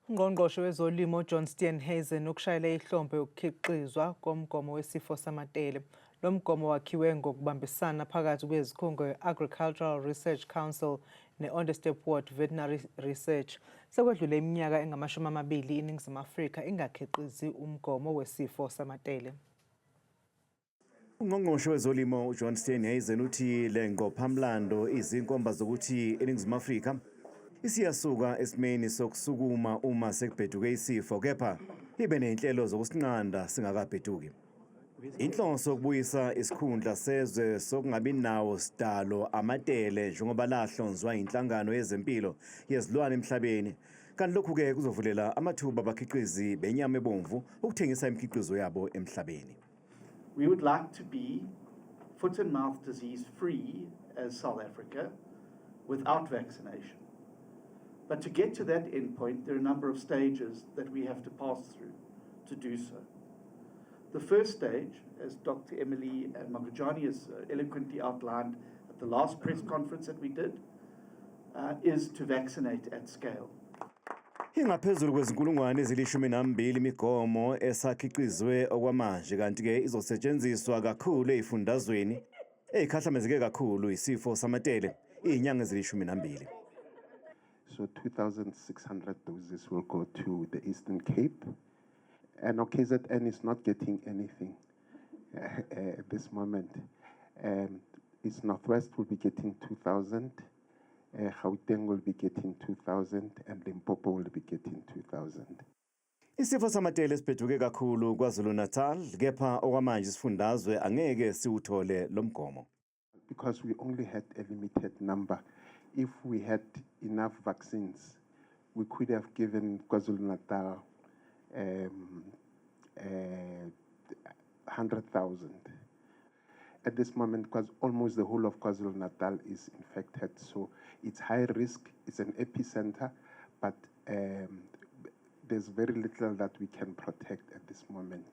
Ungqongqoshe wezolimo John Steenhuisen ukushayele ihlombe ukukhiqizwa komgomo wesifo samatele. Lo mgomo wakhiwe ngokubambisana phakathi kwezikhungo i-Agricultural Research Council ne-Onderstepoort Veterinary Research. Sekwedlule iminyaka engama-20 iNingizimu Afrika ingakhiqizi umgomo wesifo samatele. Ungqongqoshe wezolimo uJohn Steenhuisen uthi le ngqophamlando izinkomba zokuthi eNingizimu Afrika isiyasuka esimeni sokusukuma uma sekubheduke isifo, kepha ibe nezinhlelo zokusinqanda singakabheduki. Inhloso ukubuyisa isikhundla sezwe sokungabi nawo sidalo amatele njengoba lahlonzwa inhlangano yezempilo yezilwane emhlabeni. Kanti lokhu-ke kuzovulela amathuba abakhiqizi benyama ebomvu ukuthengisa imikhiqizo yabo emhlabeni. We would like to be foot and mouth disease free as South Africa without vaccination. But to get to that endpoint, there are a number of stages that we have to pass through to do so. The first stage, as Dr. Emily and Mogajane has eloquently outlined at the last press conference that we did, is to vaccinate at scale. Ingaphezulu kwezinkulungwane ezili-12 imigomo esakhiqizwe okwamanje, kanti-ke izosetshenziswa kakhulu ey'fundazweni ey'khahlamezeke kakhulu isifo samatele iy'nyanga ezili-12. So 2,600 doses will go to the Eastern Cape. And KZN is not getting anything at this moment. East Northwest will be getting 2,000, Gauteng will be getting 2,000, and Limpopo will be getting 2,000. Isifo samatele sibheduke kakhulu KwaZulu-Natal, kepha okwamanje isifundazwe angeke siwuthole lo mgomo. Because we only had a limited number. If we had enough vaccines, we could have given KwaZulu-Natal 100,000. At this moment, because almost the whole of KwaZulu-Natal is infected, so it's high risk, it's an epicenter, but there's very little that we can protect at this moment.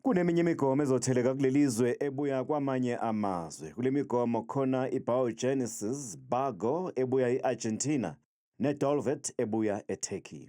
Kuneminye imigomo ezotheleka kuleli zwe ebuya kwamanye amazwe. Kule migomo khona iBiogenesis, Bago ebuya e-Argentina neDolvet ebuya eTurkey.